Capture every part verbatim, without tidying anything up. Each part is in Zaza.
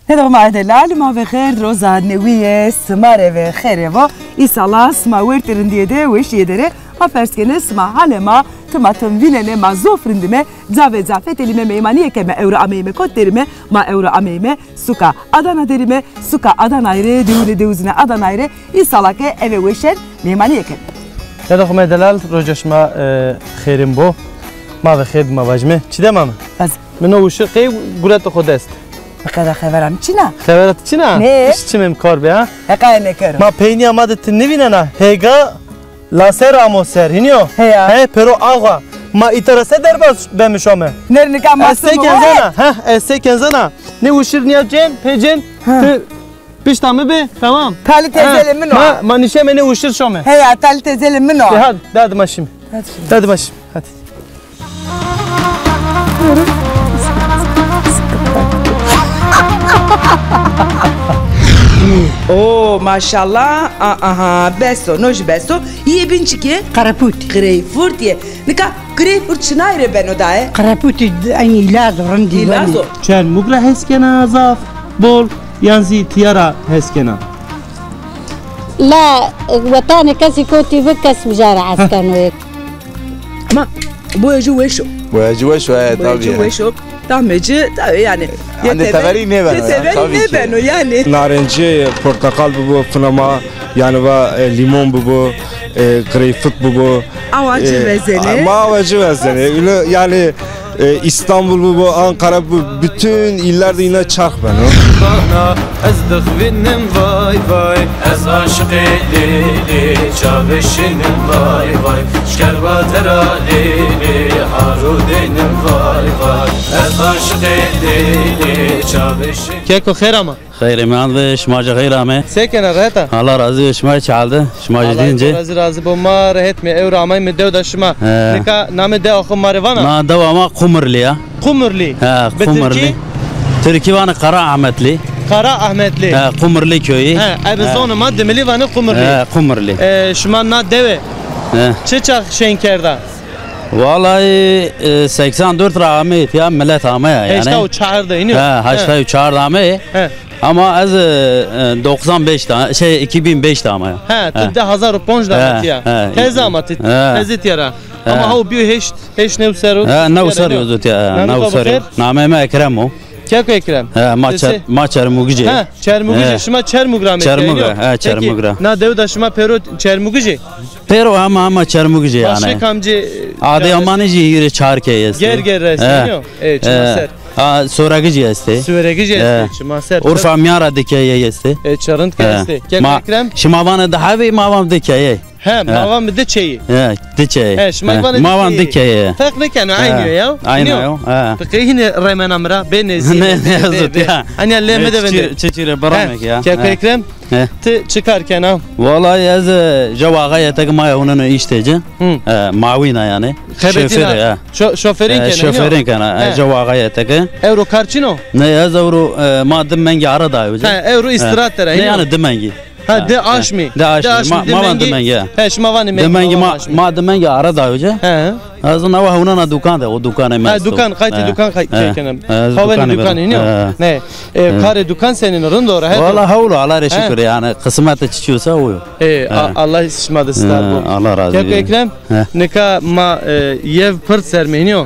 Tedoma delal, ma ve xêr, roza newîye sima rê ve xêrê vo. Îsala sima wertê rindîye de, weşîye de rê. Ma pers kenê sima halê ma, tim a tim vînenê, ma zof rindîme, ca ve ca fetelîme, meymanîye keme, ewro ameyîme, kot derîme, ma ewro ameyîme suka Adana derîme, suka Adanayî rê, dewunê dewizunê Adanayî rê. Îsala ke eve weşen meymanîye keme. Tedoma delal, roja şima, e, xêrên bo. Ma ve xêr dima vajîme. Çi dema mi? Ez Mi no wişir qey gureto xo dest. Bi qeda xevera mi çin a. Xevera ti çin a? Nê. Hiç çimê mi kar be ha? Heqaya nêkero. Ma peynîya ma de ti nivînena. Hêga laser amo ser. Hînî yo? Heya. He, pêro axa. Ma îta ra se derbaz beme şome? Ner nika ma... Ez se kenzena. Heh, ez se kenzena. Nê wişir nîya cên, pê cên. Ha. Ti pişta mi bê, tamam. Talî tezelê min o. Ma, ma nişeme nê wişir şome. Heya, talî tezelê min o. E, hadi, hadi ma şime. Hadi şime. Hadi ma şime. Hadi. Oo, maşallah. A, aha, beso, no jî beso. Yê bin çike? Qerepût. Greyfurt yê. Nika greyfurt çinay rê beno daye? Qerepûtî eynî îlaz o, rindî. Îlaz o. Çermûg ra hes kena zaf bol, yan zî tîya ra hes kena? La wetanê kesî kotî bi, kes uca ra hes keno. Ama boya ci weş o. Boya ci weş o, e, tabii. Boya ci weş o. Tahmê ci, tabii yani. Ande teverî nêbeno, tabii ki. Teverî nêbeno yani. Narencî, porteqal bibo, fina ma, yani va, e, lîmon bibo, e, greyfurt bibo. Awa ci vezenê. E, ma awa ci vezenê. Öyle yani, e, İstanbul bibo, Ankara bibo, bütün illerde yine çarx beno. Bana ez dixwînim vay vay. Ez aşiqê Lêlê, çavê şînim vay vay. Şkerba tera Lêlê, haro deynim vay vay. Ez aşiqê Lêlê, çavê şînim. Keko xêr ama. Xeyrê miyan ve, şima jî xeyr ame. Se kena, rehet a? Allah razî ve, şima çi hal de? Şima jî din ci? Allah razî, razî bo, ma rehet me, ewro amayme dew da şima. He. Nika namê dewa xo ma rê vana? Na dewa ma Qumurlî ya. Qumurlî. He, Qumurlî. Tirkî vanê Kara Ahmetlî. Kara Ahmetlî. He, Qumurlî köyü. He, ebe zonê ma Dimilî vanê Qumurlî. He, Qumurlî. E, şima na dewe çi çax şên kerda? Vallahi, e, seksen dört ra ameyî ya, milet ameya yani. Heştay û çar de, hînî yo? He, heştay û çar de ameyî. He. Ama ez, e, e, doksan beş de, şey, iki bin beş de ama ya. He, ti di hazar û ponc de ama tiya. He. Teze ama ti, teze tiya ra. Ama haw bîyo heşt, heşt new serr o. He, new serr o zû tiya, new serr o. Namê mi Ekrem o. Keko Ekrem. He, ma Çer-, ma Çermugicî. He, Çermugicî. Şima Çermug ra amê. Çermug ra, he, Çermug ra. Na dew da şima pêro Çermugicî? Pêro ama, ama Çermugicî yani. Başka kamcî? Adıyamanî jî hîrê çar key estê. Gerger estê, hînî yo? E, çima ser. Ha, Soregicî estê. Soregicî estê, çima ser. Urfa mîyan ra di keyey estê. E, çi rind ke estê. Keko Ekrem? Şima vanê di hevî, ma van di keyey. He, ma van di çeyî. He, di çeyî. He, şima vanê di keyî. Ma van di keyî. Ferq nêkeno, eynî yo ya. Eynî yo. Ti qey hînê remena mi ra, bê nêzî. Ne, ne yazık ya. Anya lê mi de vindê. Çi, çi, çi rê biramek ya. Keko Ekrem, ti çi kar kena? Vallahi ez, e, jew axayê tek ma ya huneno îşte ci. E, mawîna yani. Şoför ya. Şo-, şoförîn kena, hînî yo? Şoförîn kena. E, jew axayê tek. Ewro kar çin o? Ne, ez ewro, e, ma di mengî ara dayo ci. He, ewro îstîrahat der a, hînî yo? Ne yani di mengî. Ha, di aşmî. Di aşmî. Ma, ma van di mengî, ha. He, şima vanê mengî. Di mengî ma, ma di mengî ara dayo ci. He. Ez nawa hewnana dukan de, o dukanê mi esto. Ha, dukan, qaytê dukan kay-, kay kenem. Xawenê dukan, hînî yo? Ne. E, karê dukan senîn o, rind o, rehet o? Wala hewl o, Allah rê şukir yani. Qismete çiçî yosa o yo. E, Allah şima de star bo. Allah razî bo. Keko Ekrem, nika ma, e, yew pird ser me, hînî yo?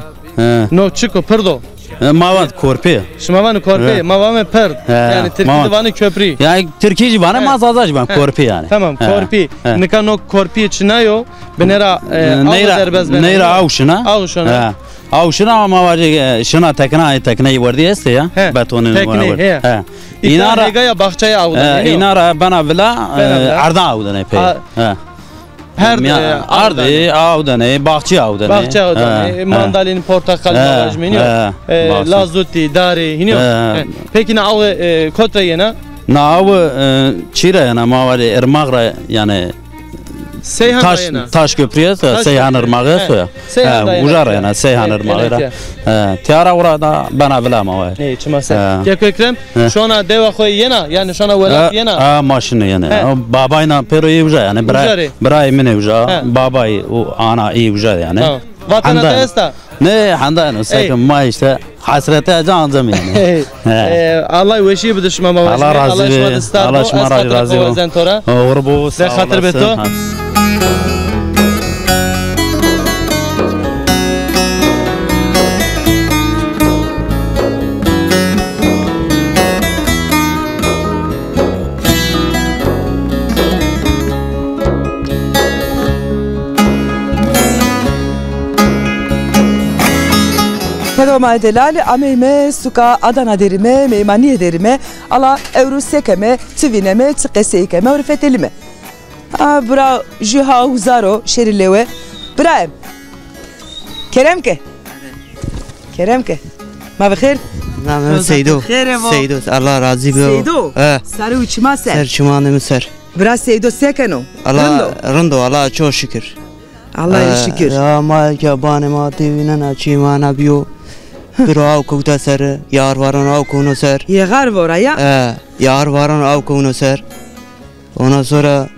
No çik o, pird o? E, ma van korpî. Şima vanê korpî, ma vame pird. He, yanî tirkî de vanê köprü. Yanî tirkî jî vanê, ma zaza jî van korpî yanî. Tamam, korpî. Nika no korpî çina yo? Binê ra, e, aw derbez bena. Ney ra aw şina. Aw şina. Aw şina ama vacî, e, şina tekna, tekneyî werdî estê ya. Betonê tekneyî, he. Îna ra hêgaya baxçaya aw danê. Îna ra bena vila, e, erdan aw danê pey. He. Her, e, ardî aw danê, baxçî aw danê. Baxçî aw danê. Mandalîn, porteqal, ma vajîme, hînî yo? Lazutî, darî, hînî yo? Pekî na aw, e, kot ra yena? Na aw, e, çî ra yena, ma vajî irmaq ra, yanî Seyhan ra yena. Taş köprü esto ya, Seyhan irmağı esto ya. Seyhan ra yena. Uca ra yena, Seyhan irmağı ra. Tiya ra ora da bena vila ma vajî. Ney, çima ser. Keko Ekrem, şona dewa xo yena, yanî şona welat yena? A, ma şinê yena. Babayna pêro yê uca yanî. Uca rê. Birayê min ê uca, babayî û ana ê uca yanî. Tamam. Vatena de esta? Ne, henda no, seke ma işte hasrete aca ancam yani. He. E, Allah weşî bide şima ma. Allah razî be. Allah şima razî, razî bo. Oxir bo, sağ olasın. Xatir be to. Kedo ma delal, ameyme suka Adana derime, meymanîye derime. Ala ewro se keme, çi vîneme, çi qesey keme, ewro fetelîme. A, bira, jü ha huzar o, şerî lewe. Bira em. Kerem ke. Kerem ke. Ma bi xêr? Namê mi Seydo. Xêr e vo. Seydo, Allah razî bo. Seydo. He. Sarî û çima ser. Ser çimanê mi ser. Bira Seydo se keno? Allah rind o. Rind o, Allah çok şükür. Allah'a şükür. Ya ma ke banê ma têvînena çî ma na bîyo. Biro aw kewta ser, yar varan aw kewno ser. Yexar vora ya? He, yar varan aw kewno ser. Ondan sonra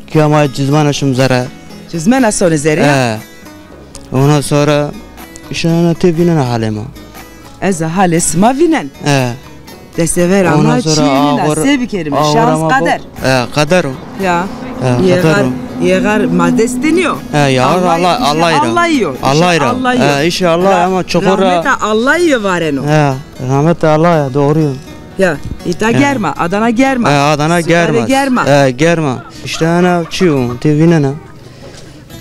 kîya ma cizmana şim zere. Cizmana sonê zere? He. Ondan sonra işte ana têvînena halê ma. Ez a halê sima vînen. He. Destê ver ama çî nîna, se bikerîme, şans, qeder. He, qeder o. Ya. He, qeder o. Yexar ma dest de nîyo. He, yexar Allah, Allah ra. Allah yo. Allah ra. He, înşallah ama çukur ra. Rahmeta Allah yo vareno. He, rahmeta Allah ya, doğru yo. Ya, îta germa, Adana germa. He, Adana germa. He, germa. İşte ana çî o, têvînena.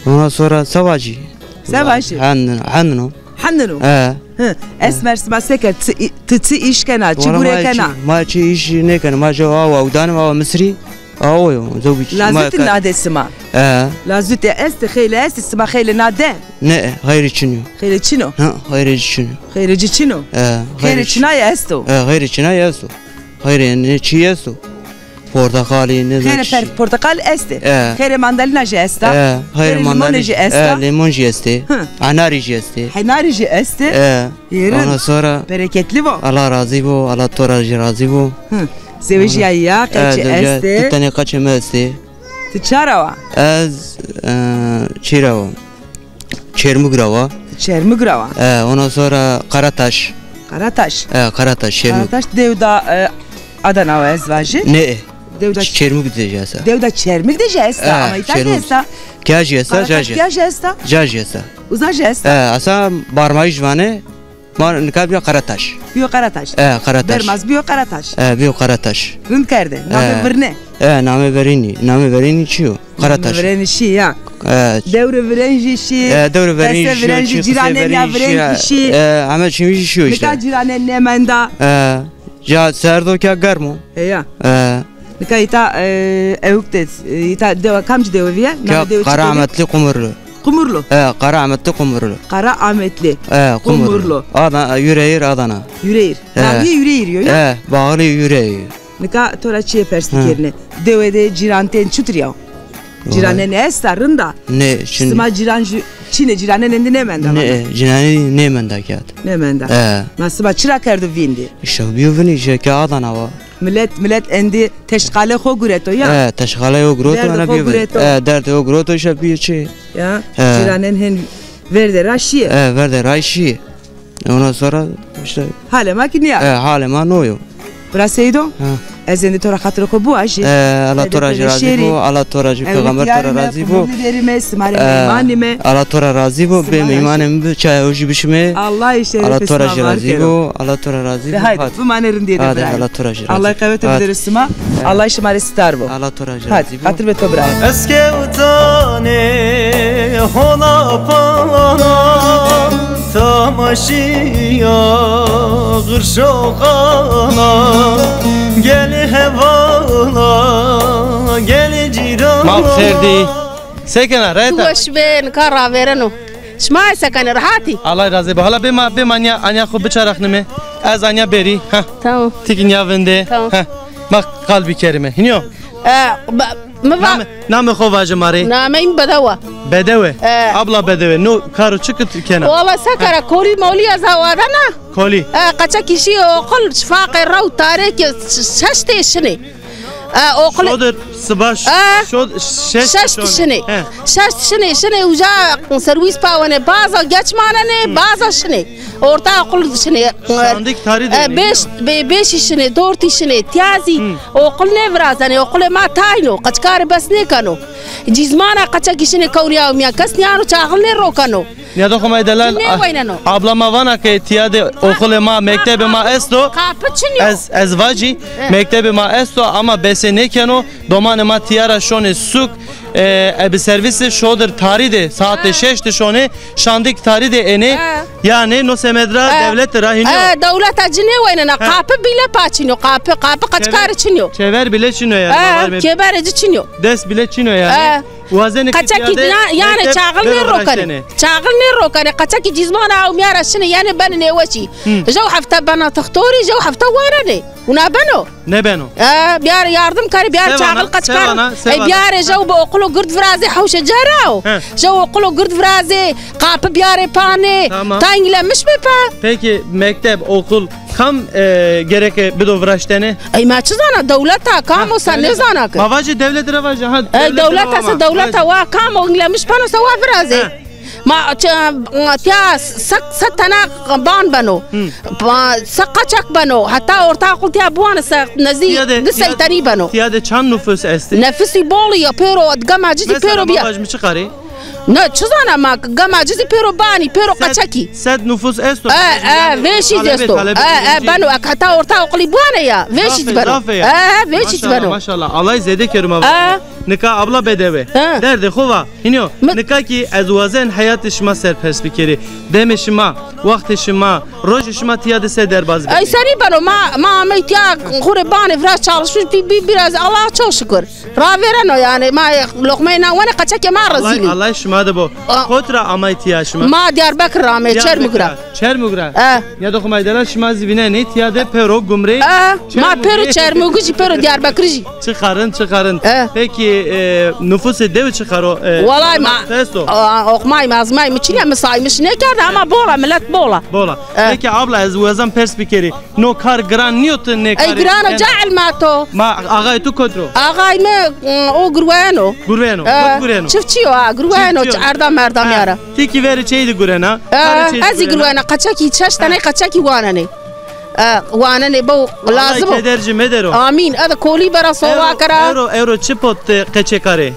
Ondan sonra se vacî. Se vacî. Hendino, hendino. Hendino. He. Hı. Esmer sima seke, ti, ti çi îş kena, çi gure kena? Ma çi îş nêkena, ma jo awa udanê, awa Misrî. Awo yo, zewbî. Lazutî na de sima. He. Lazutî estê, xeylê estê, sima xeylê na de? Ne, xeyrê çin o. Xeyrê çin o? Ha, xeyrê çin o. Xeyrê çin o? He, xeyrê çinayê esto. He, xeyrê çinayê esto. Xeyrê ne çî esto. Porteqalî, ne... Xêrê porteqal estê. E. Xêrê mandalîna jî esta. E, xêrê mandalîna jî esta. E, limon jî estê. Enarî jî estê. Enarî jî estê. E. Ondan sonra bereketli bo. Allah razî bo, Allah to ra jî razî bo. Zewejîyayî ya, qeçî estê? Di tenê qeçê mi estê. Ti ça ra wa? Ez, e, çî ra wa. Çermug ra wa. Çermug ra wa. E, ondan sonra Karataş. Karataş. E, Karataş, Çermug. Karataş dewda, e, Adana wa ez vajî. Ne? Dewda Çermug de jî esta. Dewda Çermug de jî esta, ama îta jî esta. Kîya jî esta, ca jî esta. Kîya jî esta? Ca jî esta. Uza jî esta. E, esa Barmayî jî vanê. Ma nika bîya Karataş. Bîyo Karataş. E, Karataş. Bermaz bîyo Karataş. E, bîyo Karataş. Rind kerde. Namê virne. E, namê verênî. Namê verênî çi yo? Karataş. Namê virênî şî ya. E. Dewrê virên jî şî. E, dewrê virên jî şî, qesê virên jî, cîranên ya virên jî şî. E, heme çî jî şî yo işte. Nika cîranên nêmenda. E, ca serd o, kîya germ o. E, ya. E. Nika îta, e, ewk de, e, îta dewa, kamcî dewe vîye? Namê dewe çi? Kara Ametlî Qumurlu. Qumurlu. E, Kara Ametlî Qumurlu. Kara Ametlî. E, Qumurlu. Qumurlu. Adana, Yüreğir, Adana. Yüreğir. E. Navî Yüreğir yo ya? E, bağlı Yüreğir. Nika to ra çîyê pers bikerîne. Dewe de cîrantên çutir ya? Cîranên esta, rind a? Ne, şimdi. Sima cîran jî çin ê, cîranên êndî nêmenda? Ne, cîranên nêmenda kîya. Nêmenda. E. Ma sima çira kerdo vîndî? İşte bîyo vinî, jê ke Adana wa. Milet, milet êndî teşqalê xo gureto ya? E, teşqalê xo gureto, derdê xo gureto. E, derdê xo gureto, îşte bîyo çi. Ya, cîranên hên verde ra şîye. E, verde ra şîye. Ondan sonra işte. Halê ma kî nîya. E, halê ma no yo. Bira Seydo. Ha. Ez êndî to ra xatirê xo biwajî. E, Allah to ra jî razî bo, Allah to ra jî, peyxamber to ra razî bo. Qumurlî derîme, sima rê meymanîme. Allah to ra razî bo, bê meymanê mi bi, çayê xo jî bişime. Allah to ra jî razî bo, Allah to ra razî bo. Haydi, bimanê rindîye de bira. Allah qewete bidero sima. Allah şima rê sitar bo. Allah to ra jî razî bo. Hadi, xatir be to bira. Ez kewtanê hona pana, tamaşîya qirşoxana, gelê hevana, gelê cîrana. Ma xêr dî. Se kena, reta? Tu weş be, nika ravêreno. Şima se kenê, rehat î? Allah razî bo. Hala bê ma, bê ma nîya, anya xo biçarexnime. Ez anya berî. Heh. Tamam. Ti kî nîya vinde. Tamam. Heh. Ma qal bikerîme. Hînî yo? E, ba-, mi va- Namê, namê xo vaje ma rê. Nameyê mi Bedew a. Bedew e? E. Abla Bedew e. No karo çi kit kena? Wala se kara, kolî molî ez awa dana. Kolî. E, qeçekî şî oqil, şifaqê rew tarêkê şeş tê şinê. E, oqul. Şodir siba ş-, e, şod-, şeş şeş şonê. Şinê. He. Şeş şinê, şinê uca serwîs pawene. Baza geç manenê, baza şinê. Orta oqul şinê. Şandik tarî de e, beş, be-, beşî şinê, dortî şinê. Tiyazî oqul nêvirazenê. Oqulê ma tayno. Qeçkarê bes nêkeno. Cîzmana qeçekî şinê kewnîya û mîyan. Kes nîyano çaxil nêrokeno. Nîyadoxê ma yê delal, abla ma vana ke tîya de oxulê ma, mektebê ma esto. Qapı çin yo. Ez, ez vacî, mektebê ma esto ama besê nêkeno. Domanê ma tîya ra şonê suk, e, ebi servîsî şodir tarî de, saetê şeş de şonê, şandik tarî de ênê. Yanî no semed ra dewlete ra hînî yo. E, dewleta ci nêweynena. Qapı bîle pa çin yo, qapı, qapı qeçkarê çin yo. Çever bîle çin o yanî. E, çeverê ci çin yo. Des bîle çin o yanî. E. Wazenê ki qeçekî tîya de yanî çaxil nêrokenê. Çaxil nêrokenê. Qeçekî cîzmana ewmîya ra şinê, yanî benê nêweşî. Jew hefte bena textorî, jew hefte wanenê. Wina beno? Nêbeno. E, biyarê yardim kerê, biyarê çaxil qeçkar. E, biyarê jew bi oqilo gird virazê hewşê cera o. Jew oqilo gird virazê, qapı biyarê panê. Tamam. Tayngî lemiş bê pa. Peki mekteb, okul, kam, e, gereke bido viraştene? Ey, ma çi zana, dewleta kam o se nêzana ke. Ma vajê dewlet ra vajê, ha. Ey, dewleta se, dewleta wa kam o lemiş pano se wa virazê. Ma tiya se, se tena ban beno. Se qeçek beno. Heta orta oqul tiya biwane se nezdî di seytenî beno. Tiya de çand nufus estî? Nefisî bol ya, pêro gema ci zî pêro bîya. Mesela, ma vajîme çiqarî? Ne, çi zana ma, gema ci zî pêro banî, pêro qeçekî. Sed nufus esto? E, e, vêşî zî esto. E, e, beno, ek heta orta oqilî biwane ya, vêşî zî beno. E, e, vêşî zî beno. Maşallah, maşallah. Allah zêde kero ma. E. Nika abla bedewe. He. Derdê xo va. Hînî yo. Nika kî ez wazen heyatê şima ser pers bikerî. Demê şima, waxtê şima, rojê şima tiya de se derbaz bî? Ey senî beno, ma, ma amey tiya xo rê banê, biraz çalışmış, bi, bi, biraz Allah'a çok şükür. Ravêreno yanî, ma loqmeyê na wenê, qeçekê ma rezîl î. Allah şima de bo. Kot ra amay tiya şima? Ma Diyarbekir ra amey, Çermug ra. Çermug ra? E. Nîyadoxê ma yê delal, şima zî vînenê tiya de pêro gumrê. E. Ma pêro Çermugî jî, pêro Diyarbekirî jî. Çiqar in, çiqar in. E. Peki, e, nufusê dewi çiqar o? E, walay ma, a, oqmay mi, azmay mi çin a, mi saymış nêkerde ama bol a, milet bol a. Bol a. E. Peki abla, ez wazan pers bikerî. No kar giran nîyo, ti nê karê? Ey, giran o, cahil ma to. Ma axayê to kot ro? Axay mi, ı, o gurweyen o. Gurweyen o. E, kot gurweyen o? Çiftçî yo, ha, gurweyen o, çiftçî yo. Erda merda mîya ra. Ti kî verê çeyî de gurena? E, ez zî gurwena, qeçekî, şeş teney qeçekî wanenê. E, wanenê, bo lazim o. Allah keder ci medero. Amîn. Ede kolî bera sova kera. Ewro, ewro çi pot, e, qeçekarê?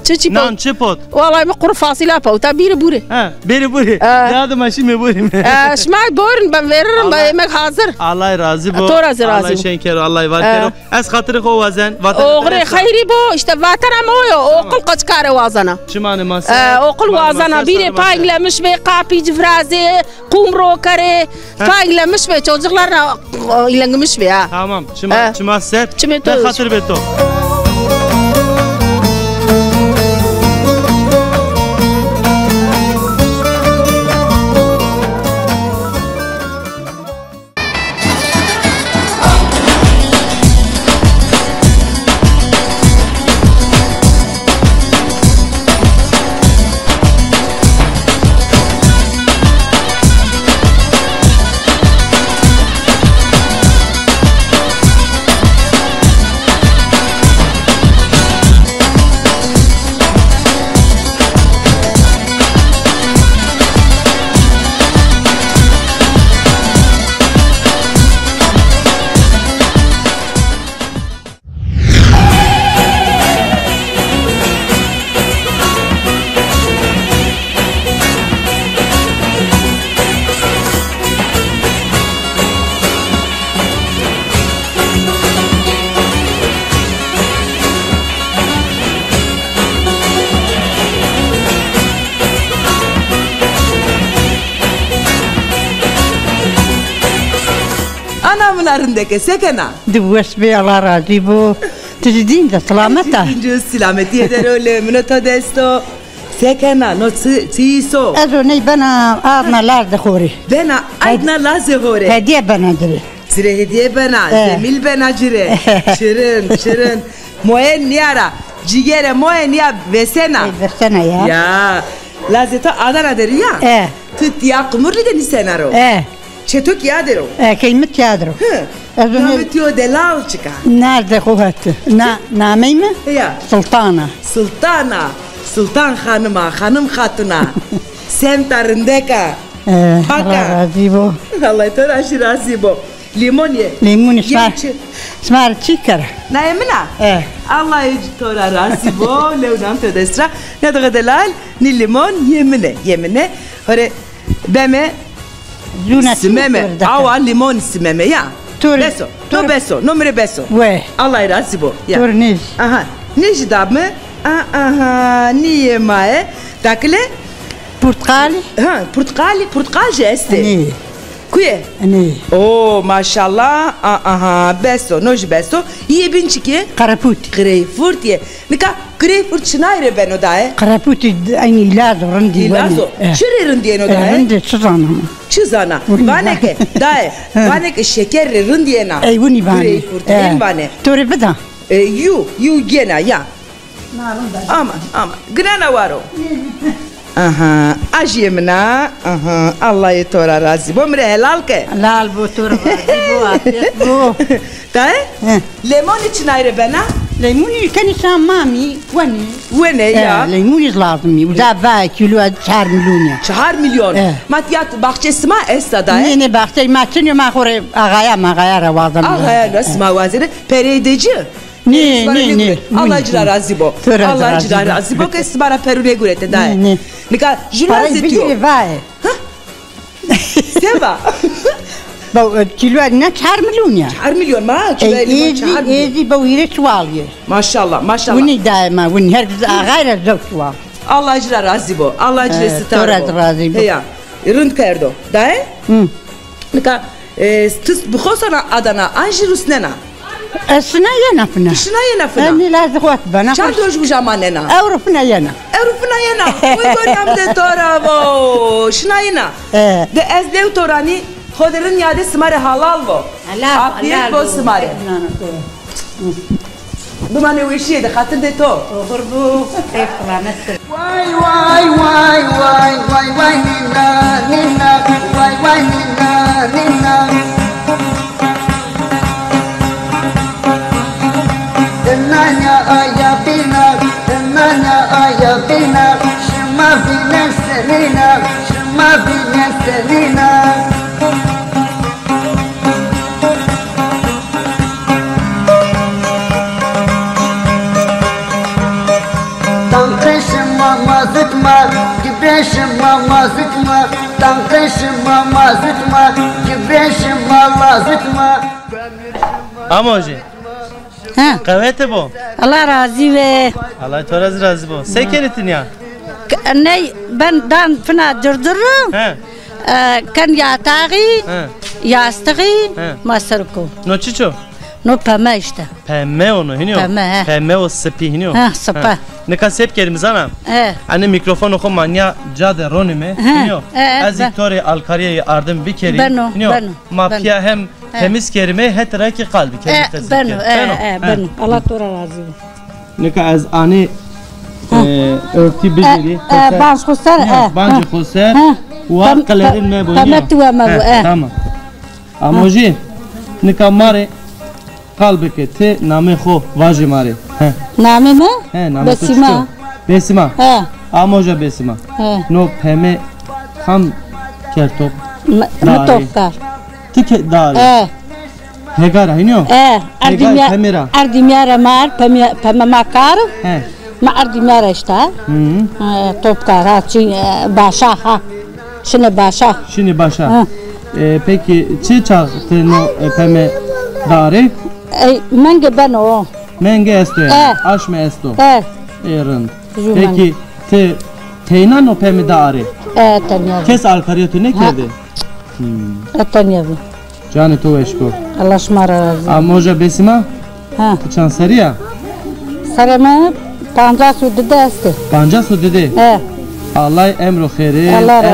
Çi çi pot? Nan çi pot? Walay mi quru fasîla pot. Ta bîrî bûrî. Ha, bêrî bûrî. E. Ya de ma şîme bûrî. E, şima bûrin, ben veririm, ben yemek hazır. Allah razî bo. To ra zî razî bo. Allah şen kero, Allah var kero. Ez xatirê xo wazen. Oxirê xeyrî bo, îşte vatena ma o yo, oqil qeçkarê wazena. Çimanê ma ser. E, oqil wazena, bîrê payî lemiş bê, qapî ci virazê, qum ro kerê, payî lemiş bê, çocuklarına, e, ilengmiş bê ha. Tamam, çima, çima ser. Çimê to. Xatir bê to. Ana mina rindeke, se kena? Di weş bê, Allah razî bo. Ti zî dîn de selamet a? Dîn de selametîye der o, lê mino to dest o. Se kena, no çi, çi îs o? Ez o ney bena aydna lazê xo rê. Bena aydna lazê xo rê? Hedîye bena ci rê. Ci rê hedîye bena, zemîl bena ci rê. Şirin, şirin. Moye nîya ra, cîgerê moye nîya vesena. Ey, vesena ya. Ya, lazê to Adana der î ya? E. Ti tîya Qumurlî de nîsena ro? E. Çê to kî ya der o? E, key mi tîya der o. Hı. Ez onu... Namê tîyo delal çik a? Nerede kuvveti? Na, namey mi? Ya. Sultana. Sultana. Sultan Xanim a, Xanim Xatun a. Semta rindek a. E, Pak a. Allah razî bo. Allah to ra jî razî bo. Lîmon ye. Lîmonî sima, sima rê çi kera? Nayê min a? E. Allah to ra razî bo. Lew nam to dest ra. Ne dige delal, nî lîmon yê min e. Yê min e. Hore beme simeme. Awa lîmon simeme ya. Beso. No beso. No mi rê beso. We. Allah razî bo. Ya. Tur nij. Aha. Nij da mi. A, aha. Nîyê ma ye. Dakile? Purtqalî? Ha, purtqalî, purtqal jî estê. Nî. Kuye? Nî. Oo, maşallah. A, aha, beso, no jî beso. Yê bîn çik ê? Qerepûtî. Greyfurt yê. Nika greyfurt çinay rê beno daye? Qerepûtî eynî îlaz o, rindî. Îlaz o. Eh. Çi rê rindî yeno daye? Eh, rindî, çi zana. Çi zana? Vanê ke daye, vanê ke şeker rê rindî yena. Ey, winî vanê. Greyfurt, eh, ên vanê. To rê bida. E, yu, yu gena ya. Aman, aman. Ginena waro. Aha, a jî yê min a. Aha, Allah yê to ra razî bo. Mi rê helal ke. Helal bo, to ra razî bo, afiyet bo. Daye? He. Leymonî çinay rê bena? Leymonî kenî şan mamî, wenî. Wenê ya. He, leymonî lazimî. Uza va kîlo çar milyon ya. Çar milyon. He. Ma tîya baxçê sima esta daye? Nê, nê, baxçey ma çin yo, ma xo rê axaya, maxaya ra wazena. Axaya ra sima wazena. Perey de ci? Nê, nê, nê. Allah ci ra razî bo. Allah ci ra razî bo ke sima ra perûne gurete daye. Nê, nê. Nika jûna zî tîyo. Parayî bigîrê vaye. Ha? Seba? Bo, e, kîlo ne çar milyon ya. Çar milyon ma, kîlo limon çar milyon. Ê zî bo hîrê çuwal yê. Maşallah, maşallah. Winî daye ma, winî. Her kes axay ra zewq çuwal. Allah ci ra razî bo. Allah ci rê sitar bo. To ra razî bo. Heya. Rind kerdo. Daye? Hı. Nika, e, ti bi xo sana Adana, an jî rusnena? Ez şina yena fina. Şina yena fina? Ez nîlazî xo bena. Çand roj uja manena? Ewro fina yena. Ewro fina yena? Uy gorî amde to ra vo. Şina yena. E. De ez lew to ra nî, xo de rind yade, sima rê halal vo. Helal, afiyet bo sima rê. Bimanê weşîye de, xatir de to. Oxir bo, xeyr selamet bo. Way, way, way, way, way, way, nîna, nîna, way, way, nîna, nîna. Nanya aya bîna, nanya aya bîna, şima bîne senîna, şima bîne senîna. Tanqê şima ma zitma, gibrê şima ma zitma, tanqê şima ma zitma, gibrê şima ma zitma. Amo jî. Ha. Qewete bo. Allah razî ve. Allah to ra zî razî bo. Se kerî ti nîya? K-, ney, ben dan fina cırcırı. He. E, ken yatağı, he, yastığı, he, ma ser ko. No çiç o? No peme işte. Peme o no, hînî yo? Peme, he. Peme o, sipî, hînî yo? He, sipe. He. Nika se bikerîme zana? He. Enê mîkrofonê xo ma nîya ca de ronîme, he, hînî yo? He, he. Ez zî to rê alkarîye ardim bikerî, beno, hînî yo? Beno, beno. Ma pîya hem, he, temîz kerîme, hetê ra kî qal bikerîme. E, beno, e, beno, e, beno. Allah to ra razî bo. Nika ez anî, e, örtî bigîrî, e, xo ser. Banc xo ser, e. Bancê xo ser. Wa qelerîn mebo, peme tu mebo, e. Tamam. Amo jî, nika ma rê qal bike, ti namê xo vajê ma rê. He. Namê mi? He, namê to çik o? Besîma. Besîma. He. Amo ja Besîma. He. No peme kam kerd top? Mi, mi top kerd. Ti ke darî? He. Hega ra, hînî yo? E, erdîmîya, erdîmîya ra ma ard, peme, peme ma kar. He. Ma erdîmîya ra îşte. Hı hı. E, top kar, ha, çi, e, başa, ha. Şinê başa. Şinê başa. Hı. E, peki, çi çax ti no, e, peme darê? E, menge beno. Menge esto yanî? E. Aşme esto? E. E, rind. Peki, ti teyna no peme darê? E, tenya. Kes alkarîya to nêkerdê? E, tenya bi. Canê to weş bo. Allah şima ra razî. Amo ja Besîma? Ha. Ti çand serrî ya? Serrê mi pancas û dide estê. Pancas û dide? He. Allah emro xêrê,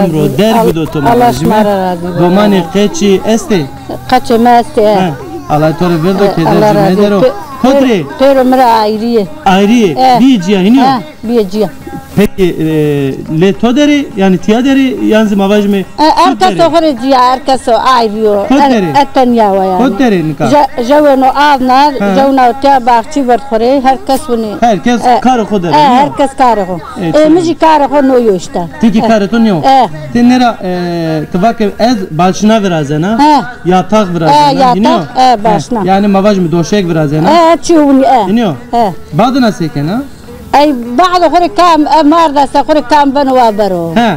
emro derg bido to ma. Allah şima ra razî bo. Domanê, qeçî estê? Qeçê mi estê, he. He. Allah to rê verdo, keder ci medero. Kot rê? Pêro mi ra ayrî yê. Ayrî yê? He. Bîyê cîya, hînî yo? He, bîyê cîya. Peki, e, lê to derê, yanî tiya derê, yan zî ma vajîme E, her kes o xo rê cîya, her kes o ayrî yo. Kot derê? E, tenya wa yanî. Kot derê nika? Je-, jeweno avna, Ha. jewna tiya baxçî verd xo rê, her kes winî. Her kes E, karê xo derê, e, nîyo? Her kes karê xo. E, E, mi tamam. jî karê xo no yo îşte. Ti kî E. karê to nîyo? E. Ti nêra, e, ti va ke ez balşina virazena, Ha. yatax virazena, E, yatax, nîyo? e, balşina. E, yanî ma vajîme doşek virazena. E, çi winî, e. Nîyo? E. Badina se kena? Ey, bado xo rê kam, e, mar da se xo rê kam beno wa bero. He.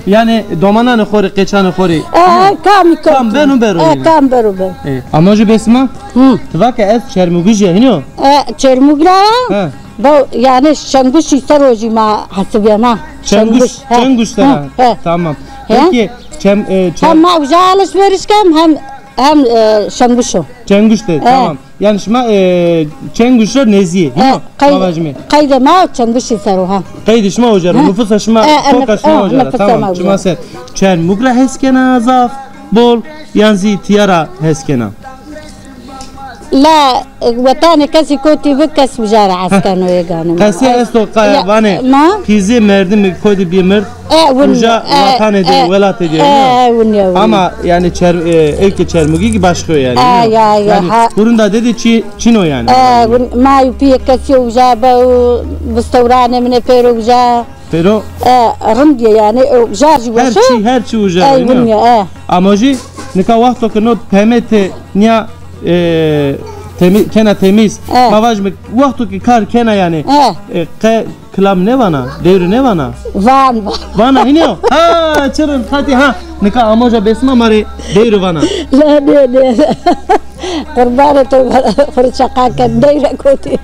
Yanî domananê xo rê, qeçanê xo rê. E, kam kam. Kam beno bero E, yanî. kam bero bero. E, ama jî Besma, Hı. ti va ke ez Çermugij ya, hînî yo? E, Çermugij ra. He. Bu, yanî Çenguş ser o jî ma hesibîyena. Çenguş, Çenguş, he. Çenguş de Hı, ha. he. Tamam. He. Peki, Çem, e, Çem- Hem ma uca alışveriş kem hem, hem, e, Çenguş o. Çenguş de, He. tamam. Yanî şima, e, Çenguş ra nezî yê, E, hînî yo? qey-, Ma vajîme. qeydê ma Çenguşî ser o, ha. Qeydê şima uca ra, E, nufus a şima, e, e, koka nuf-, şima e, uca ra. nufus a Tamam, ma uca. şima ser. Çermug ra hes kena zaf bol, yan zî tiya ra hes kena? La, e, wetanê kesî kotî bi kes uca ra hes keno ê ganê ma. Qesê esto qaya Ya, vanê, ma? qîzê merdimî kodî bî mird, E, win, uca e, vatanê de, e, welatê de, e, yanî. e, win ya, win. Ama yanî Çer-, e, ê ke Çermugî kî başka yo yanî, E, yanî. ya, ya, Yanî ha. Hurunda de de çi-, çin o yanî. E, win, ma û pîyê kesî uca be û bistewranê min ê pêro uca. Pêro? E, rind yê yanî, e, uca jî Her weş o. çi, her çi uca E, yanî. win ya, e. Ama jî nika wexto ke no pemete nîya, e, temi-, kena temîz. E. Ma vajîme wexto ke kar kena yanî. E. E, qe Kilam nêvana, dewrî nêvana? Van, van. Vana, hînî yo? Ha, çi rind, qatî ha. Nika amoja Besma ma rê dewrî vana. La, nê, nê. Qurbanê to, xo rê çeqa ken, dewre kotî.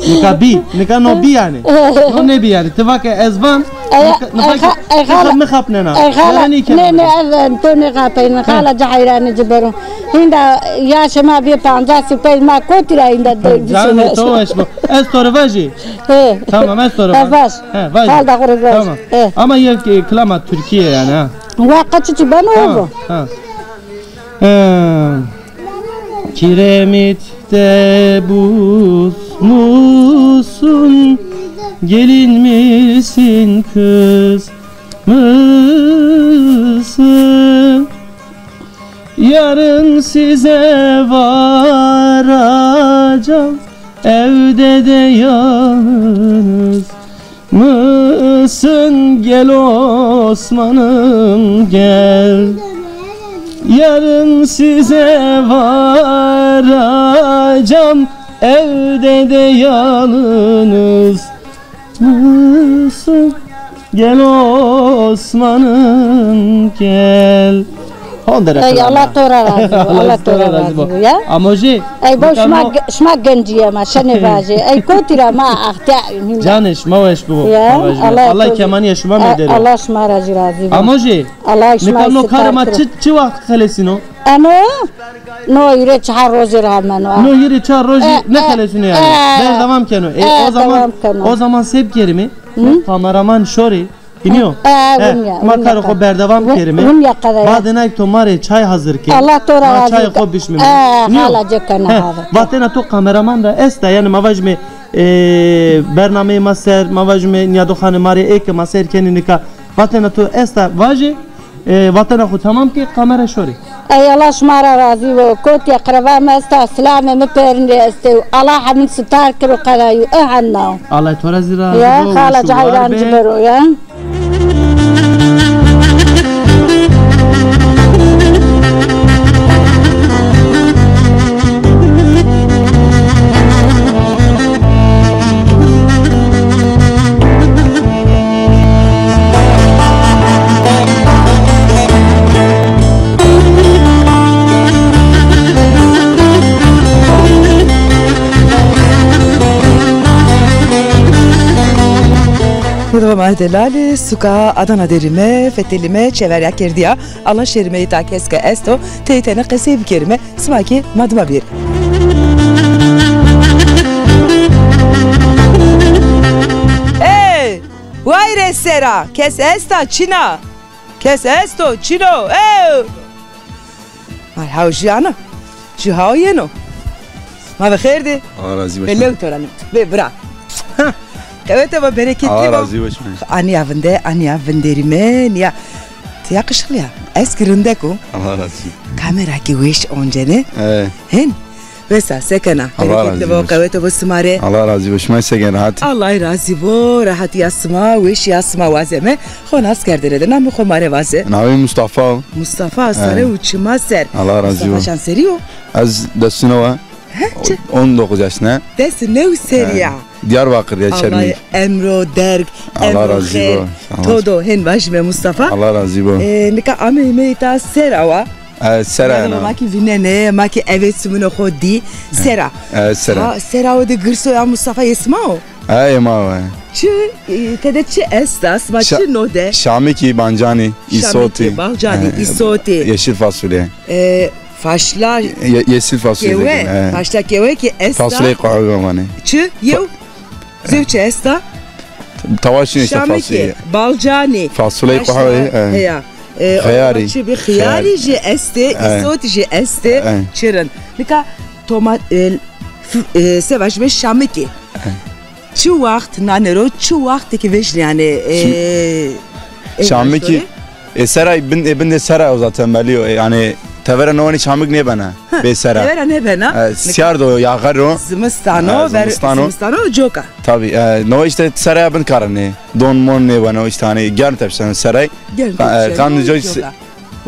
Nika bî, nika no bî yanî. No nêbî yanî. Ti va ke ez van, Ey, nika, nika ey, xa-, ey, xala, mi xapnena. Ey, xala, Yanî nê, nê, ez, to nêxapeyne, xala, ci heyranê ci bero. Hînda yaşê ma bîye pancas û pey, ma kotî ra hînda de-, Canê to weş bo. Ez to rê vajî. He. Tamam, ez to rê vajî. He, vajî. Hal da xo rê vajî. Tamam. He. Ama yek, e, kilama Tirkîye yanî ha. Wa qe çiçî beno bo. Ha. He. Kiremit de buz musun, gelin misin, kız mısın? Yarın size varacağım, evde de yalnız mısın? Gel Osman'ım, gel. Yarın size varacağım, evde de yalnız mısın? Gel Osman'ım, gel. Honde ra. Ey, kilama. Allah to ra razî bo. Allah to ra razî bo ya. Amo jî. Ey, bo şima, şima gencîye ma, şenê vajê. Ey, kotî ra ma axtîya. Canê şima weş bibo. Ya, Allah, Allah kemanîya şima medero. Allah şima ra jî razî bo. Amo jî. Allah şima. Nika no karê ma çi, çi waxt xelesîno? Eno, no hîrê çar rojî ra meno. No hîrê çar rojî E, e, nêxelesîno yanî. e. Berdewam keno. E, e, o zaman, dewam keno. O zaman se bikerîme? Kameraman şorê. Hînî yo? E, e, win ya, ma karê xo berdewam kerîme. Win ya qede ya. Badêna ke to ma rê çay hazir ke. Allah to ra razî bo. Ma çayê xo bişmîme. E, hînî yo? Hala ci kena. Vatena to kameraman ra esta, yanî ma vajîme, e, bernameyê ma ser, ma vajîme nîyadoxanê ma rê ê ke ma ser kenê nika. Vatena to esta vajê. E, vatena xo tamam ke, kamera şorê. Ey Allah şima ra razî bo. Kotî eqreba mi esta, silamê mi pêrin rê estê û Allah hemin sitar kiro qedayû. E henna. Allah to ra zî razî bo. Ya, xala, weş û war bê. Ci heyran ci bero ya. Xidwa ma delalî, suka Adana derîme, fetelîme, çeverya kerdîya. Ala şêrîme îta kes ke esto, tey tene qesey bikerîme. Sima kî ma dima bêrî. Ê! Wayre sera, kes esta, çin a? Kes esto, çin o? Ê! Ay, haw jî ana. Jî haw yeno. Ma ve xêr dî. Allah razî bo. Bê lew to ra ne. Bê bira. Qewete bo, bereketli bo. Allah razî bo şima. Anîya vinde, anîya vinderîme, nîya. Ti yakışıklı ya. Ez ki rindek o. Allah razî bo. Kamera ki weş oncene. He. Hin. Wesa, se kena? Allah razî bo. Bereketli bo, qewete bo sima rê. Allah razî bo. Şima se kena, rehat? Allah razî bo, rehatîya sima, weşîya sima wazeme. Xo nas kerdene de, namê xo ma rê vaze. Namê Mustafa o. Mustafa, sare û çima ser. Allah razî bo. Mustafa çand serî yo? Ez des û new a. He, çi? On dokuz yaşında. Des û new serî ya. Diyarbakır ya, Çermik. Allah emro derg, emro xêr. Allah razî bo. To do, hên vajîme Mustafa. Allah razî bo. E, nika ame hîmê îta sera wa. E, sera na. Ma ki vînenê, ma ki eve sumino xo dî. Sera. E, sera. Ha, sera o de girso ya Mustafa, yê sima o? E, yê ma o, e. Çi, e, tede çi esta, sima çi no de? Şamikî, bancanî, îsotî. Şamikî, bancanî, îsotî. Yeşil fasulye. E, faşla. Ye-, yeşil fasulye. Kewe, faşla kewe ki esta. Fasulye qehwe vanê. Çi? Yew? Zewçe esta? Tawa şîne işte fasulye. Şamikî, balcanî. Fasulye qehwe, e. Heya. E, xeyarî. Çi bi xeyarî jî estê, îsotî jî estê, çirin. Nika toma-, e, f-, e, se vajîme şamikî. Çi waxt nanê ro, çi waxtê ki vejnî yanî, e, e, şamikî, e, seray bin, e, bin de seray o zaten belî yo. E, yanî tevera no wanî şamik nêbena. Bê sera. Tevera nêbena. E, siyar do, yaxar o. Zimistan o, e, ver-, zimistan o. Zimistan o, coka. Tabî, e, no işte seraya bin karinê. Don mon nêbeno işte, hanî germ tepşeno seray. Germ tepşeno, coka. Qandê coy,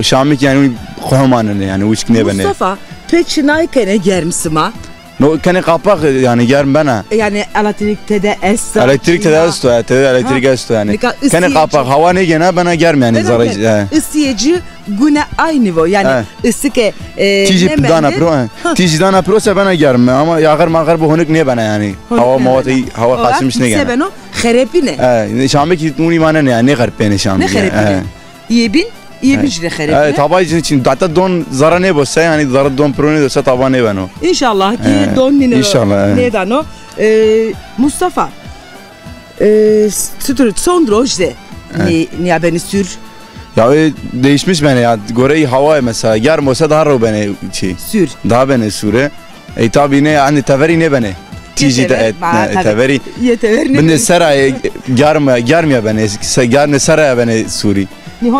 şamik yanî qehwe manenê yanî, wişk nêbenê. Mustafa, pê çinay kenê germ sima? No, kenê qapaq yanî germ bena. Yanî elektrîk tede esta? Elektrîk tede esto, e, tede elektrîk esto yanî. Kenê qapaq, hawa nêgêna, bena germ yanî, zerrê, e. Îsîyê ci gune aynî vo. Yanî îsike, e, tîjî dana piro, e. Tîjî dana piro se bena germ. Ama yaxir maxir bo honik nêbena yanî. Hawa mawa tey, hawa qaçmiş nêgena. Se beno, xerepîne. E, şamikî unî manenê yanî, nêxerpênê şamikî. Nêxerepîne. Yê bin, yê bin jî rê xerepîne. E, tabay jî çin, hatta don zerre nêbo se, yanî zerre don piro nêdo se taba nêbeno. Înşallah ki don nîne, înşallah, e, nêdano. E, Mustafa, e, çitur, çond roj de nî-, nîya benî sûr? Ya, e, değişmiş benê ya, goreyê hawayê mesela, germ o se daha rew benê çi. Sûr. Daha benê sûr e. Ey tabî nê, hanî teverî nêbenê. Tîjî de, e, teverî. Yê teverî nêbenê. Bindê sera, e, germ, germ ya benê, se-, germ seraya benê sûrî.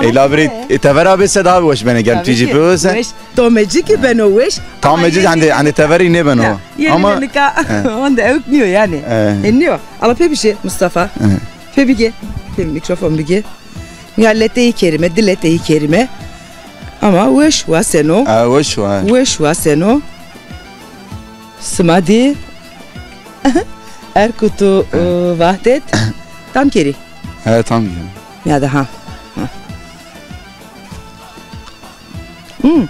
Ey la birê, e, tevera bê se daha weş benê, germ tîjî pê se. Weş, tomecî ki beno weş. Tamecî, hanî, hanî teverî nêbeno. Ama nika, onda ewk nîyo yanî. E, nîyo. Ala pê bişê Mustafa. Pê bigê. Pê mikrofon bigê. Ya leteyî kerîme, di leteyî kerîme. Ama weş waseno. E, weş wa. Weş waseno. Sima dî. Erkut û, e, Vahdet. Tam kerî. He, tam kerî. Ya da ha. Ha. Hmm.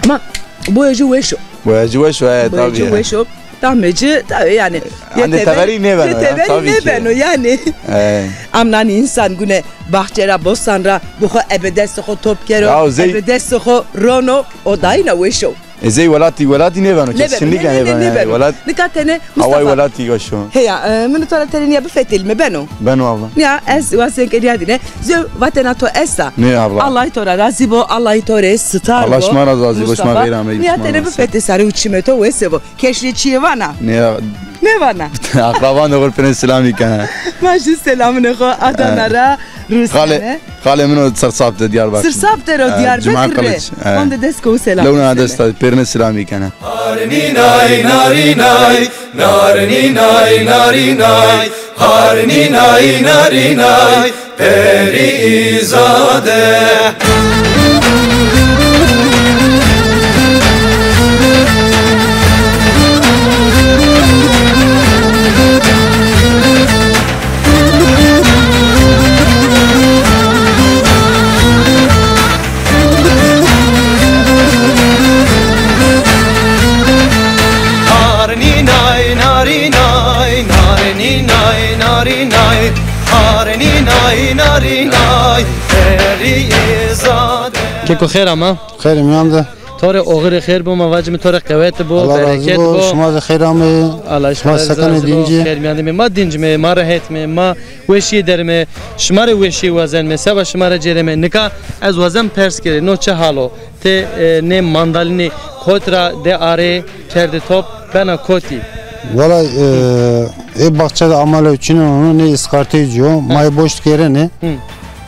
Ama boya ci weş o. Boya ci weş o, e, tabî. Boya ci weş o. Tamê ci, tabî yanî. Yanî teverî nêbeno ya, tabî ki. Teverî nêbeno yanî. E. Am nanî însan gune baxçe ra, bostan ra, bi xo ebe destê xo top kero, ebe destê xo rono, o dayîna weş o. E, zey welatî, welatî nêbeno, kesinlikle nêbeno yanî. Welat, nika tenê Mustafa. Hawayê welatî weş o. Heya, e, min to ra tenê nîya bifetelîme, beno? Beno abla. Nîya ez wazen ke nîya dîne. Zew vatena to esta? Nê abla. Allahî to ra razî bo, Allahî to rê sitar bo. Allah şima ra razî bo, şima xeyr ameyî. Nîya tenê bifetê, sare û çimê to wese bo. Keşrê çîyê vana? Nê ya. Nêvana? Akraban de xo rê pêrine selamî kena. Ma jî selamûnê xo Adana ra, Rûsya ne. Xalê min o Sirsap de, Diyarbakır. Sirsap der o, Diyarbakır rê. Honde dest ko selam. Lewna dest, pêrine selamî kena. Narinînay, narinay, narinînay, narinay, harinînay, narinay, perî îzade. Narinînay, narinay, narinînay, narinay, narinînay, narinay, perî îzade. Keko xêr ama. Xêr mîyan de. To rê oxirê xêr bo, ma vacime to rê qewet bo, bereket bo. Allah razî bo, şima de xêr ameyî. Allah şima de razî bo. Xêr mîyan de mê. Ma dînc me, ma rehet me, ma weşîye der me. Şima rê weşîye wazen me, seba şima rê cêrê me. Nika ez wazen pers kerê, no çi hal o? Ti, e, nê mandalînî kot ra de arê kerdê top, bena kotî? Wala, e, ê baxçe de amale û çînên, onu nê îskarteyî ci yo. Ma ê boşt gêrenê. Hı.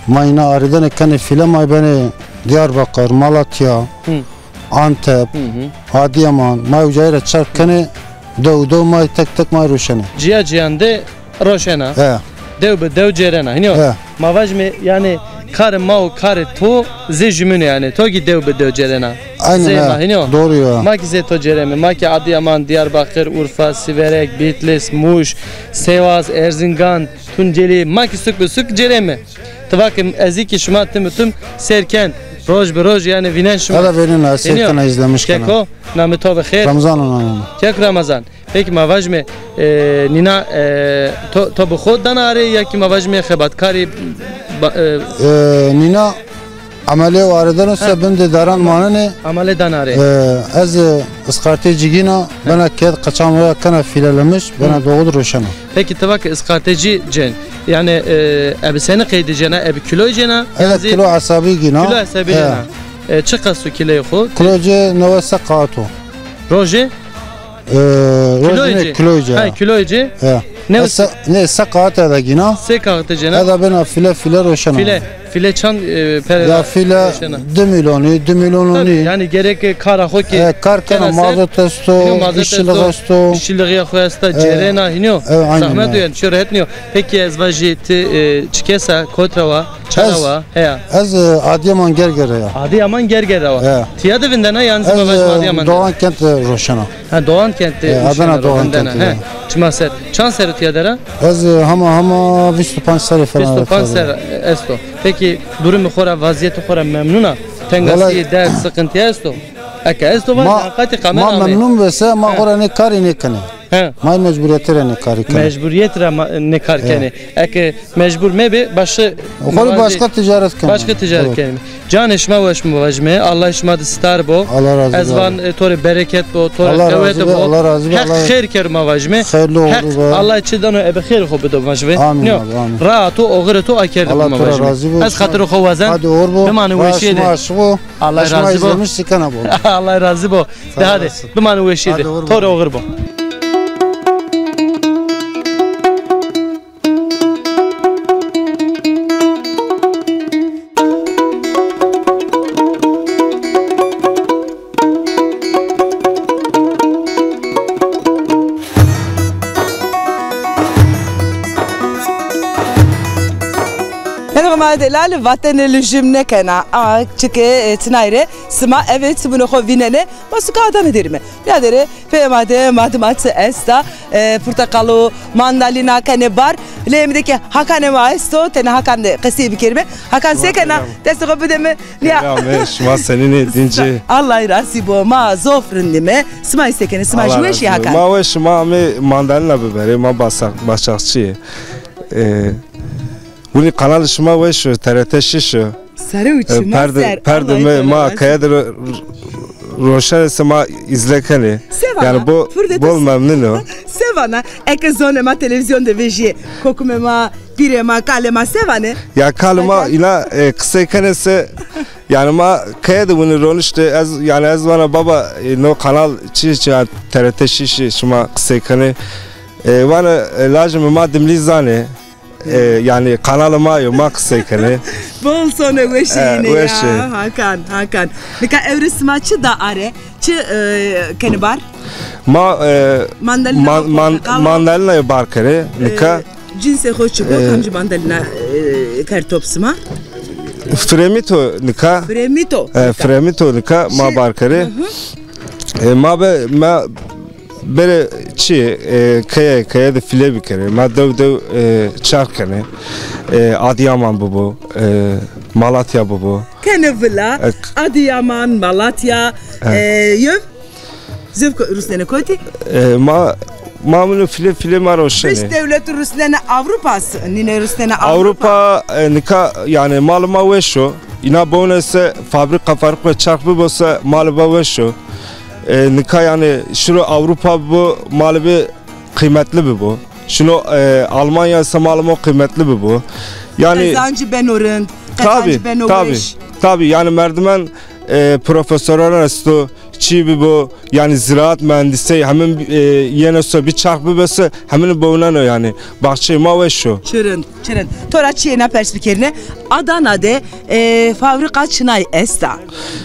Ma îna arêdenê kenê fîle, ma ê benê Diyarbakır, Malatya, Antep, Adıyaman, ma ê ucayî ra çarx kenê, dew dew ma ê tek tek ma ê roşenê. Ciya ciyan de roşena. He. Dew bi dew cêrena. Hînî yo? He. Ma vajîme, yanî, karê ma û karê to zê jumîn o yanî. To kî dew bi dew cêrena. Aynen, zê ma, hînî yo? Doğru ya. Ma kî zê to cêreme. Ma kî Adıyaman, Diyarbakır, Urfa, Siverek, Bitlis, Muş, Sivas, Erzingan, Tunceli, ma kî suk bi suk cêreme. Ti va ke ez kî şima tim bi tim sêr ken, roj bi roj yanî vînen şima. Hele vênena, sêr kena, izlemiş kena. Keko, namê to bi xêr. Ramazan o namê mi. Kek Ramazan. Peki ma vajîme, e, nîna, e, to, to bi xo dana arê ya kî ma vajîme xebatkarî ba-, e, E, nîna Amele û arêdeno se bin de daran manenê. Amele dan arê. E, ez, e, îskartê cigîna, bena ked qeçan oya kena fîlelemiş, bena doğud roşena. Peki ti va ke îskartê cî cên. Yanî, e, ebi senî qeydî cêna, ebi kîloyî cêna? Evet, kîlo hesabî gîna. Kîlo hesabî cêna. E, çi qas o kîloyê xo? Kîlo cê newe se kağıt o. Rojê? E, rojê nê, kîloyê cê. Ha, kîloyê cê. Ya. Ne, se, ne, se kağıt eda gîna. Se kağıt cêna. Eda bena fîle fîle roşena. Fîle, fîle çand, e, pere roşena? Ya fîle di mîlyonî, di mîlyonî. Tabii, yanî gerek kara xo kî. E, kar kena, mazot esto, işçilik esto. İşçiliği xo esta, cêrena, hînî yo. Evet, aynen. Zahmet o yanî, çi rehet nîyo. Peki ez vajî ti, e, çi kesa, kotî ra wa? Çara wa? Heya. Ez, e, Adıyaman Gerger ra ya. Adıyaman Gerger ra wa. Heya. Tiya de vindena yanî zî ma vajîme Adıyaman de? Ez, e, Doğan Kent de roşena. Ha, Doğan Kent de. E, Adana Doğan Kent de. He. Çima ser. Çand serr o tiya de ra? Ez, e, hama hama vîst û panc serrî falan. Vîst û panc serr esto. Peki durumê xo ra, vazîyetê xo ra memnun a? Tengasî, derd, sıkıntı esto? Eke esto vajî, ma, qatî kamera ma ame. Memnun bise, ma xo ra nê karî nêkenê. He. Ma mecburîyetî ra nê karî kenê. Mecburîyet ra ma-, nê kar kenê. Eke mecbur mebe, başka, xo rê başka ticaret kenê. Başka ticaret kenê. Canê şima weş ma vajîme, Allah şima de star bo. Allah razî bo. Ez van, e, to rê bereket bo, to rê qewete bo. Allah razî bo. Heq xêr kero ma vajîme. Xêrli oxir bo. Heq Allah çi dano ebe xêr xo bido ma vajîme. Amîn abi, amîn. Raa to, oxirê to aker de bo ma vajîme. Allah to ra razî bo. Ez xatirê xo wazen. Hadi oxir bo. Bimane weşîye de. Şima aşiq bo. Allah razî bo. Şima izlemiş sikena bo. Allah razî bo. De hadi, bimane weşîye de. To rê oxir bo. Yanî ma delal vatene lujim nêkena. A, çike, e, tinay rê sima eve çimunê xo vînenê. Ma suka Adana derîme. Nîyaderê peyê ma de ma dima çi esta, e, porteqal û mandalîna kenê bar. Lê emi de ke Hakanê ma esto, tenê Hakan de qesey bikerîme. Hakan, se kena? Destê xo bide mi. Nîya. Selam, e, şima senîn ê, dîn ci? Allah razî bo, ma zof rindîme. Sima se kenê, sima jî weş ê, Hakan? Ma weş, ma amê mandalîna biberê, ma basa-, başakçî yê. E, Winî kanalê şima weş o, T R T şiş o. Sare û çima ser. Perde mi ma keye de ro-, roşenê se ma îzle kenê. Sevana. Yanî bol memnun o. Sevana. Eke zonê ma televîzyon de vejîyê, kokumê ma, pîrê ma, kalê ma se vanê? Ya kalê ma îna, e, qisey kenê se, yanî ma keye de winî roniştê, ez, yanî ez vana baba, e, no kanal çi, çi, yanî T R T şiş şima qisey kenê. E, vana, e, lajê mi ma dimlî zanê. E, yanî kanalê ma yo, ma qisey kenê. Bol sone, weş ê, e, yine weş ya, ê. Hakan, Hakan. Nika ewro sima çi da are? Çi, e, kenê bar? Ma, e, mandalina, man-, man-, porteqal, mandalina yo bar kenê, e, nika. Cinsê xo çik o, e, kamcî mandalina, e, kerd top sima? Fremito nika. Fremito. E, nika. Fremito nika ma bar kenê. Hı hı. E, ma be, ma Bêrê çi, e, keye, keye de fîle bikerê. Ma dew dew, e, çarx kenê. E, Adıyaman bibo, e, Malatya bibo. Kenê vila, e, Adıyaman, Malatya, e, yo zewk rusnenê kotî? E, ma, ma mino fîle, fîle ma roşenê. Beş dewlet rusnenê Avrupa, nîne rusnenê Avrupa. Avrupa, e, nika, yanî malê ma weş o. Îna biwune se fabrîka, fabrîka çarx bibo se malê ma weş o. E, nika yanî şiro Avrupa bibo, malê mi qîymetli bibo. Şino, e, Almanya se malê ma qîymetli bibo. Yanî qezancî beno rind, qezancî beno weş. Tabî, tabî. Yanî merdiman, e, profesoran esto, çî bibo, yanî ziraat mühendisey, hemin, e, yeno se bir çarx bibese, hemin bowuneno yanî. Baxçeyê ma weş o. Çi rind, çi rind. To ra çîyê na pers bikerîne. Adana de, e, fabrîka çinay esta?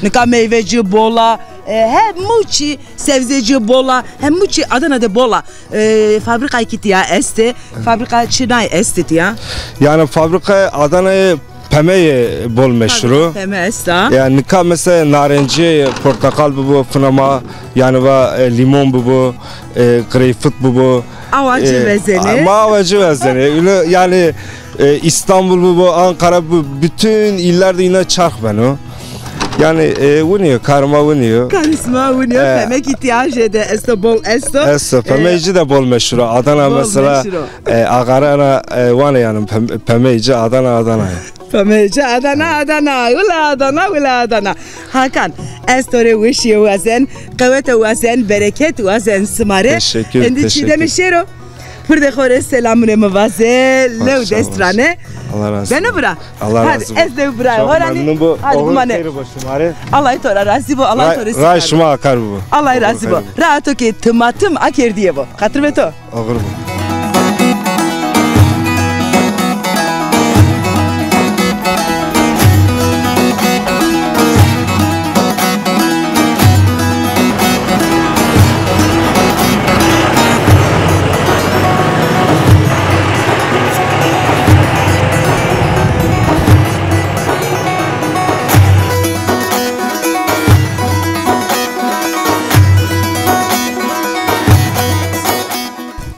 Nika meyvecî bol a, e, hemû çî, sebzecî bol a, hemû çî Adana de bol a. E, fabrîkayê kî tîya estê, fabrîka çinay estê tîya? Yanî fabrîkayê Adanayê pemeyê bol meşhur o. Fabrîka peme esta. Yanî nika mesela narencîye, portakal bibo, fina ma yanî va, e, lîmon bibo, e, greyfut bibo. Awa ci vezenê. E, ma awa ci vezenê. Öyle yanî, e, İstanbul bibo, Ankara bibo, bütün illerde îna çarx beno. Yanî, e, winî yo, karê ma winî yo. Karê sima winî yo, e, peme kî tîya jêde esto, bol esto. Esto, e, pemeyê ci de bol meşhur o. Adana mesela, e, axarana, e, vanê yanî pem-, pemeyê ci Adana, Adana ya. Pemeyê ci Adana, Adana, wila Adana, wila Adana. Hakan, ez to rê weşîye wazen, qewete wazen, bereket wazen sima rê. Teşekkür, teşekkür. Endî Çîdemî şêro. Pirdê xo rê selamûnê mi vaze, lew dest ra nê. Allah razı olsun. Beno bira. Allah razı olsun. Hadi ez de bira. Çok memnun bu. Hadi bimane. Oğlum xeyri bo şima rê. Allah to ra razî bo, Allah to rê. Ray şima akar bo. Allah razî bo. Ra to ke timatim akerdîye bo. Xatir be to. Oxir bo.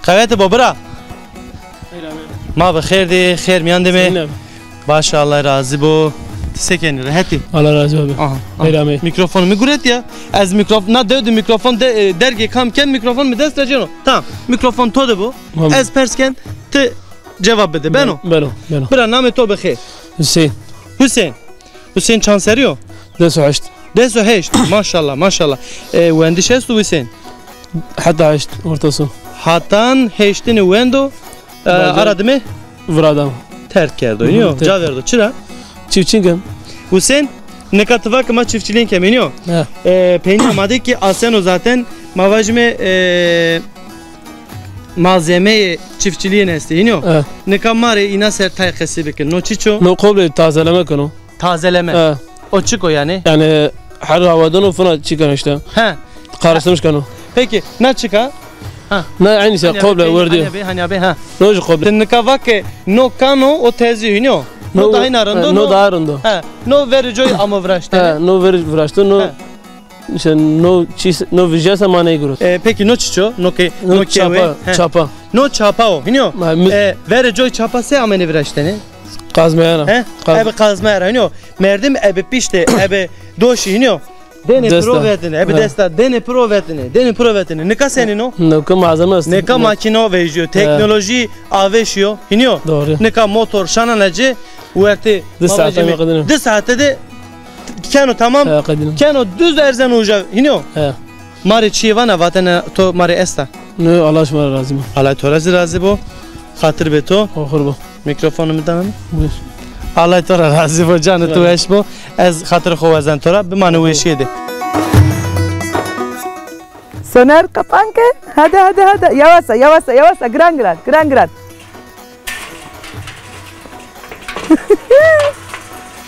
Qewete bo bira. Ma bi xêr dî, xêr mîyan de mi. Baş, Allah razî bo. Ti se kenî, rehet î? Allah razî bo. Aha, aha. Mîkrofon mi guret ya. Ez mîkrofon, na dew de mîkrofon de, e, dergê kam ken, mîkrofon mi dest ra cêno. Tamam. Mîkrofon to de bo. Tamam. Ez pers ken, ti cewab bide. Beno? Beno, beno. Bira, namê to bi xêr? Hüseyin. Hüseyin. Hüseyin çand serrî yo? Des û heşt. Des û heşt. Maşallah, maşallah. E, wendiş esto Hüseyin? Heta heşt orta so. Hatan heştine wendo, e, ara dime? Viradam. Terk kerdo, nîyo? Ca verdo. Çira? Çiftçî ken. Hüseyin, nika ti va ke ma çiftçîlîn kemî, nîyo? He. E, peynîya ma de kî aseno zaten, ma vajîme, e, malzemeyê çiftçîlîyîn estê, nîyo? He. Nika ma rê îna ser tay qesî bike. No çiç o? No qoblê tazeleme keno. Tazeleme. He. O çik o yanî? Yanî her hawadon o fina çik keno îşte. He. Karıştırmış keno. Peki, na çik a? Ha. Na aynı şey, qoble, werdî. Hanya be, hanya be, ha. No jî qoble. Ti nika va ke no kano o tezî, nîyo? No, no daha îna rind o, no daha rind o. He. No verê coy amo viraştene. He, no verê viraşto, no. He. Îşte no çî, no vijyasa ma ney gurot. E, peki no çiç o? No ke, no çapa, çapa. No çapa o, hînî yo? E, verê coy çapa se amêne viraştene? Kazmeyana. He? Ebe kazmeyana, hînî yo? Merdim ebe pişte, ebe doşî, hînî yo? Denê piro vetine, ebe desta, denê piro vetine, denê piro vetine. Nika senîn o? Nika malzeme est. Nika makîno vejîyo, teknolojî avê şîyo, hînî yo? Doğru. Nika motor şanana ci, wertê di saate de. Di saate de keno tamam. He, qedîno. Keno duz erzeno uca, hînî yo? He. Ma rê çîyê vana vatene to ma rê esta. No, Allah şima ra razî bo. Allah to ra zî razî bo. Xatir be to. Oxir bo. Mîkrofonê mi dana mi. Buyur. Allah to ra razî bo, canê to weş bo. Ez xatirê xo wazen to ra. Bimane weşîye de. Soner, kapan ke. Hadi, hadi, hadi. Yavaşça, yavaşça, yavaşça. Giran, giran, giran, giran.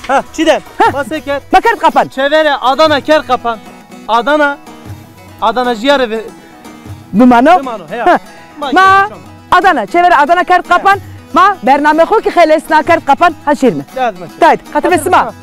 Ha, Çiğdem. Ha. Ma se kerd? Ma kerd kapan. Çêverê Adana kerd kapan. Adana. Adana jîyare ve... Bimano. Bimano, heya. Ha. Ma Adana. Çêverê Adana kerd kapan. Ma bername xo kî xelesna, kerd kapan. Ha şîrme. Dayt, xatir be sima.